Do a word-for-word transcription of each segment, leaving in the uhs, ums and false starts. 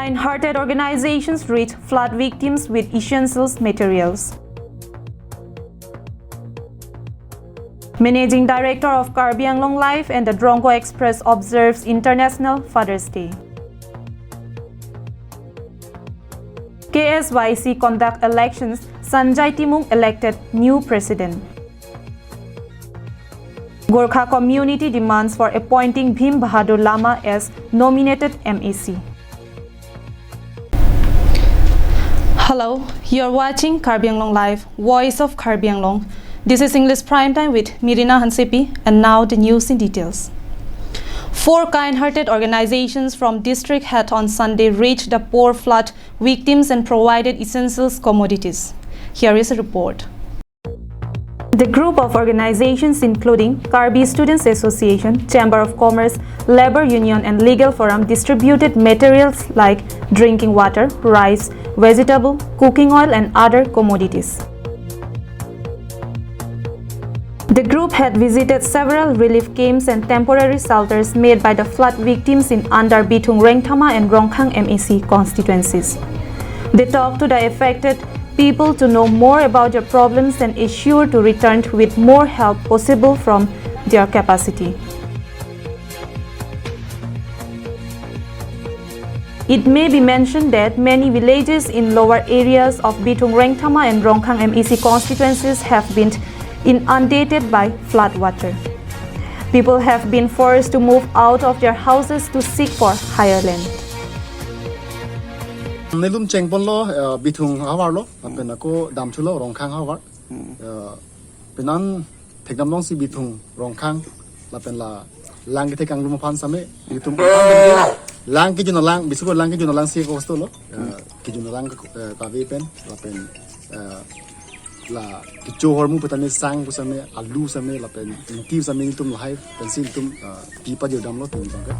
Kind-hearted organizations reach flood victims with essentials materials. Managing Director of Karbi Anglong Live and the Drongo Express observes International Father's Day. K S Y C conduct elections, Sanjay Timung elected new president. Gorkha community demands for appointing Bhim Bahadur Lama as nominated M A C. Hello, you're watching Karbi Anglong Live, Voice of Karbi Anglong. This is English Prime Time with Mirina Hansepi, and now the news in details. Four kind-hearted organizations from district head on Sunday reached the poor flood victims and provided essentials commodities. Here is a report. The group of organizations including Karbi Students Association, Chamber of Commerce, Labour Union and Legal Forum distributed materials like drinking water, rice, vegetable, cooking oil and other commodities. The group had visited several relief camps and temporary shelters made by the flood victims in under Bithung Rengthama and Rongkhang M A C constituencies. They talked to the affected people to know more about their problems and assure to return with more help possible from their capacity. It may be mentioned that many villages in lower areas of Bithung Rengthama and Rongkhang M A C constituencies have been inundated by flood water. People have been forced to move out of their houses to seek for higher land. Nelitum chengponlo, eh, Bithung ahavar lo, lapen ako damthulo Rongkhang ahavar. Hmm. Eh, penan thekdam longsi Bithung Rongkhang lapen la lang kethek kanglum aphan same, itum lang kejun alang, bisiko lang kejun alang si kosto lo. Eh, kejun alang ke, eh, kave pen, lapen, eh, la kecho ahormu petani sang pu same, alu same, lapen ingti same itum lahai pensi itum, eh, pi pajir damlo itum ke.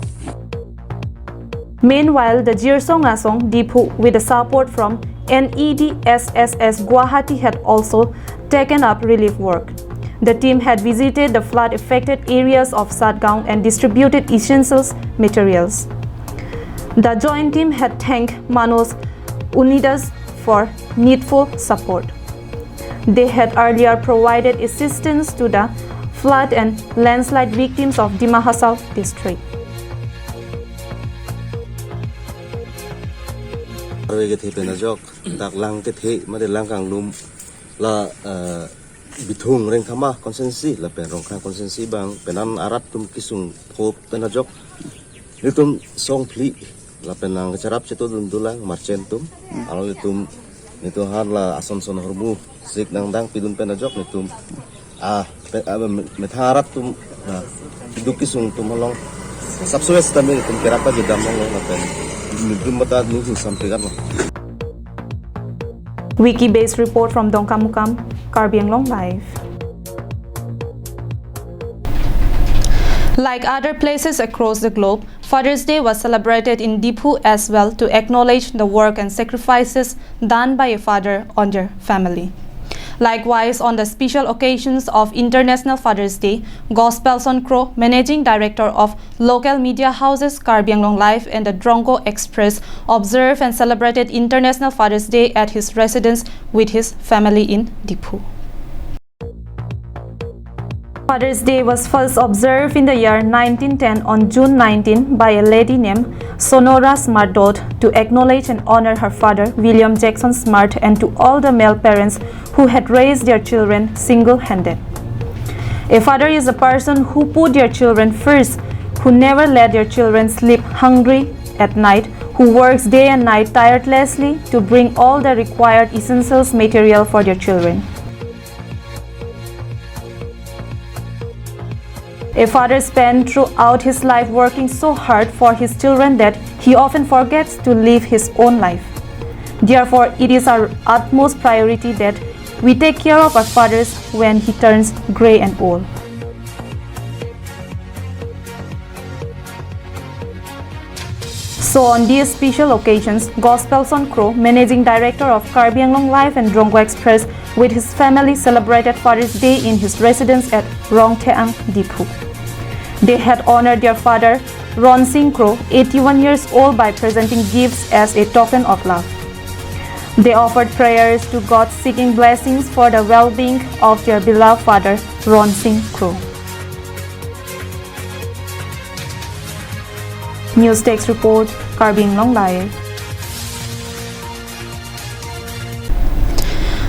Meanwhile, the Jirsong Asong Diphu, with the support from N E D S S S Guwahati, had also taken up relief work. The team had visited the flood-affected areas of Satgaon and distributed essentials materials. The joint team had thanked Manos Unidas for needful support. They had earlier provided assistance to the flood and landslide victims of Dima Hasao district. Arve kethe pen ajok, dak lang kethe, mate lang kanglum la, eh, Bithung Rengthama constituency, lapen Rongkhang constituency abang, penan arat atum kesung phop pen ajok. Nelitum song phli, lapen nang kacharap cheto dun dolang merchant atum. Alo itum, nelitum han la ason son ahormu, sik nangdang pidun pen ajok nelitum. Ah, pe-, ah, me-, methang arat atum, ah, duk kesung atum along. Subsidize tame nelitum kerap pajir dam along lapen. Nelitum mata nelitum sampai kan. Wiki based report from Dongkamukam, Karbi Anglong Live. Like other places across the globe, Father's Day was celebrated in Diphu as well to acknowledge the work and sacrifices done by a father on their family. Likewise, on the special occasions of International Father's Day, Gospelson Kro, Managing Director of local media houses Karbi Anglong Live and the Drongo Express, observed and celebrated International Father's Day at his residence with his family in Diphu. Father's Day was first observed in the year nineteen ten on June nineteen by a lady named Sonora Smart Dodd to acknowledge and honor her father, William Jackson Smart, and to all the male parents who had raised their children single-handed. A father is a person who put their children first, who never let their children sleep hungry at night, who works day and night tirelessly to bring all the required essentials material for their children. A father spent throughout his life working so hard for his children that he often forgets to live his own life. Therefore, it is our utmost priority that we take care of our fathers when he turns gray and old. So on these special occasions, Gospelson Kro, Managing Director of Karbi Anglong Live and Drongo Express, with his family celebrated Father's Day in his residence at Rongtheang, Diphu. They had honored their father, Ronsing Kro, eighty-one years old, by presenting gifts as a token of love. They offered prayers to God seeking blessings for the well-being of their beloved father, Ronsing Kro. News Desk Report, Karbi Anglong Live.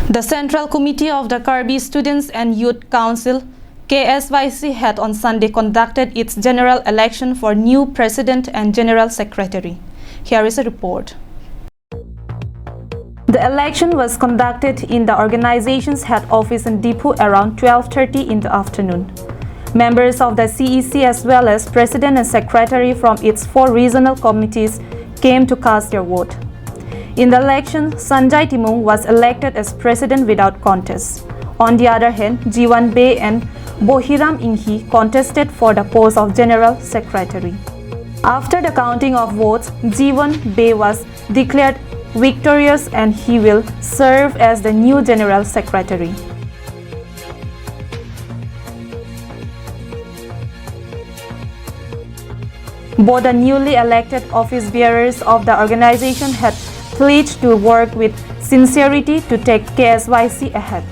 The Central Committee of the Karbi Students and Youth Council, K S Y C, had on Sunday conducted its general election for new president and general secretary. Here is a report. The election was conducted in the organization's head office in Diphu around twelve thirty in the afternoon. Members of the C E C as well as president and secretary from its four regional committees came to cast their vote. In the election, Sanjay Timung was elected as president without contest. On the other hand, Jiwan Bey and Bohiram Inghi contested for the post of general secretary. After the counting of votes, Jiwan Bey was declared victorious and he will serve as the new general secretary. Both the newly elected office bearers of the organization had pledged to work with sincerity to take K S Y C ahead.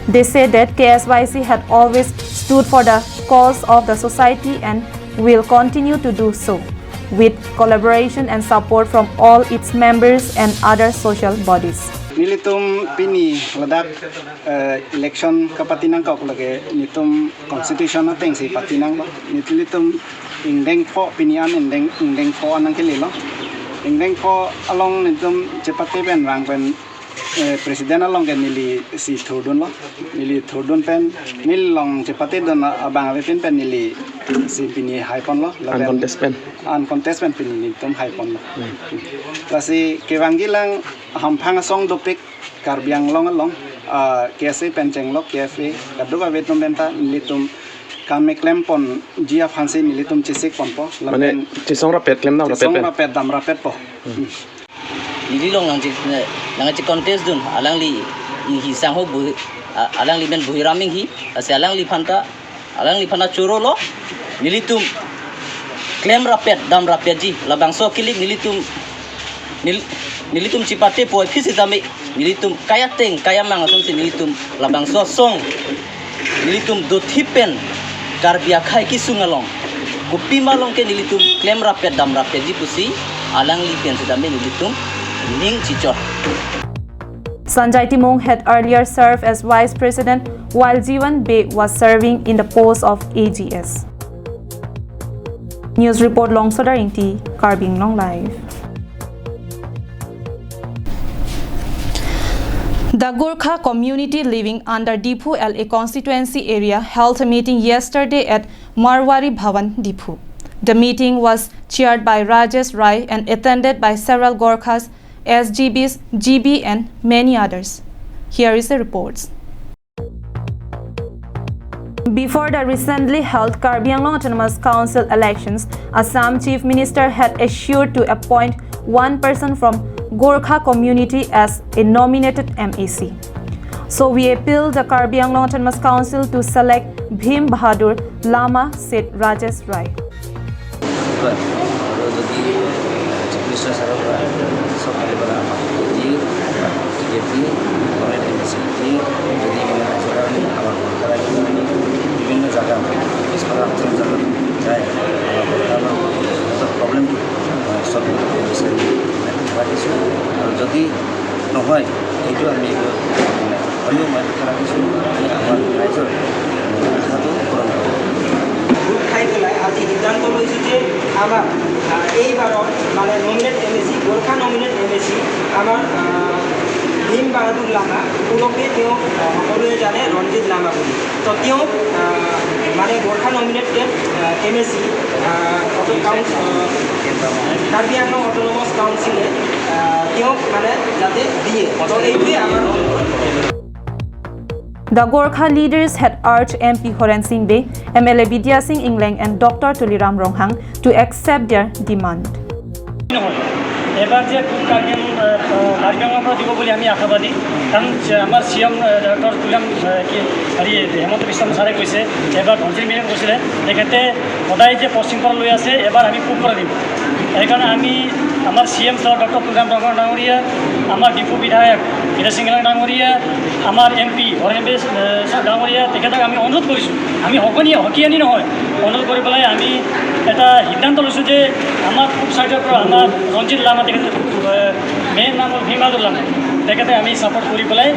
They said that K S Y C had always stood for the cause of the society and will continue to do so, with collaboration and support from all its members and other social bodies. Nelitum pini ladak, eh, election kapati nangkok lake nelitum constitution atengsi pati nanglo. Nelitum ingdeng pho pini an ingdeng, ingdeng pho an nangkelelo. Ingdeng pho along nelitum chepate pen rang pen, eh, president along ke nelisi thurdunlo. Neli thurdun pen, neli along chepatedun abang avepin pen nelisi pini haiponlo. Lapen uncontest pen. Uncontest pen pini nelitum haiponlo. Hmm. Lasi kevangji lang hamphang asong dopik Karbi Anglong along, ah, K S A pen chenglok K F A kadokave atum penta nelitum kam keklem ponji aphansi nelitum chesik ponpo. Mane lapen chesong rapet, klem dam rapet chesong pen. Rapet, dam rapetpo. Hmm. Hmm. Neli along nangche, nangche contest dun, alangli Inghi sangho Bohi-, a-, alangli men Bohiram Inghi, lasi alangliphan ta, alangliphan ta chorolo, nelitum klem rapet, dam rapetji, labangso akilik nelitum, nel-, nelitum chepate poi phisi tame, nelitum kaya teng, kaya mang asonsi nelitum labangso asong, nelitum dothip pen Karbi akhei kesung along, kopima along ke nelitum klem rapet dam rapetji pusi alangli pen sitame nelitum ning chichot. Sanjay Timung had earlier served as vice president, while Jiwan Bey was serving in the post of A G S. News report, Longsodar Ingti, Karbi Anglong Live. The Gorkha community living under Diphu L A constituency area held a meeting yesterday at Marwari Bhawan, Diphu. The meeting was chaired by Rajesh Rai and attended by several Gorkhas, S G Bs, G B, and many others. Here is the reports. Before the recently held Karbi Anglong Autonomous Council elections, Assam Chief Minister had assured to appoint one person from Gorkha community as a nominated M A C. So we appeal the Karbi Anglong Autonomous Council to select Bhim Bahadur Lama, said Rajesh Rai. Ebar, aro jodi Chief Minister sir-or sab pale pada di B J P government M A C di, jodi mane ajaran amar Gorkha bibhinno jaga, bis para athon jaga jai, amar Gorkha lo sob problem, eh, solve koribo bisari, eh, thakisung. Aro jodi nohoi, etu ami, eh, hariyo mai thakisung, eh, amar raijor, eh, asha to puron koribo. Goat খাই পেলাই আজি সিদ্ধান্ত লৈছোঁ যে আমাৰ, আহ, এইবাৰৰ মানে nominate M A C, Gorkha nominate M A চি আমাৰ, আহ, ভীম বাহাদুৰ লামা, পুলকে তেওঁ, আহ, সকলোৱে জানে ৰঞ্জিত লামা বুলি। তো তেওঁ, আহ, মানে গোৰ্খা নমিনেটেড, আহ, এম এ চি, আহ, অটো কাউন্স-, আহ, কাৰ্বি আংলং অট'নমাছ কাউন্সিলে, আহ, তেওঁক মানে যাতে দিয়ে। তো এইটোৱে আমাৰ অনুৰোধ। The Gorkha leaders had urged M P Horen Sing Bey, M L A Bidya Sing Engleng and Doctor Tuliram Ronghang to accept their demand. এবাৰ যে কুপ কাৰ্বি আং-, আহ, কাৰ্বি আংলঙৰ পৰা দিব বুলি আমি আশাবাদী, কাৰণ যে আমাৰ চি এম, আহ, ডক্টৰ তুলিৰাম, আহ, কি, হেৰি, হিমন্ত বিশ্ব শৰ্মা ছাৰে কৈছে, এবাৰ ধনশিৰি মেধে কৈছিলে, তেখেতে সদায় যে পশ্চিম পৰা লৈ আছে, এবাৰ আমি পূব পৰা দিম। সেইকাৰণে আমি আমাৰ C M sir doctor Tuliram Ronghang ডাঙৰীয়া, আমাৰ ডিফু বিধায়ক হীৰা সিং গেলং ডাঙৰীয়া, আমাৰ এম পি হৰেণ বিশ, আহ, ছাৰ ডাঙৰীয়া, তেখেতক আমি অনুৰোধ কৰিছোঁ, আমি হকনি হকিয়ানি নহয়, অনুৰোধ কৰি পেলাই আমি এটা সিদ্ধান্ত লৈছোঁ যে আমাৰ পূব ছাইডৰ পৰা আমাৰ ৰঞ্জিত লামা তেখেতে, আহ, মেইন নাম হ'ল ভীমবাহাদুৰ লামা, তেখেতে আমি ছাপোৰ্ট কৰি পেলাই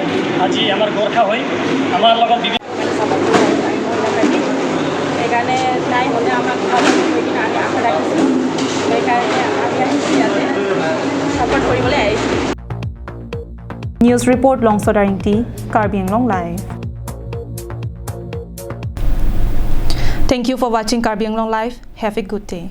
আজি আমাৰ গোৰ্খা হৈ আমাৰ লগত বিভিন্ন সেইকাৰণে তাই মানে আমাক ছাপোৰ্ট কৰি কিনে আমি আশা ৰাখিছোঁ। সেইকাৰণে আমি আহিছোঁ ইয়াতে ছাপোৰ্ট কৰিবলৈ আহিছোঁ। News report, Longsot Ingti, Karbi Anglong Live. Thank you for watching Karbi Anglong Live. Have a good day.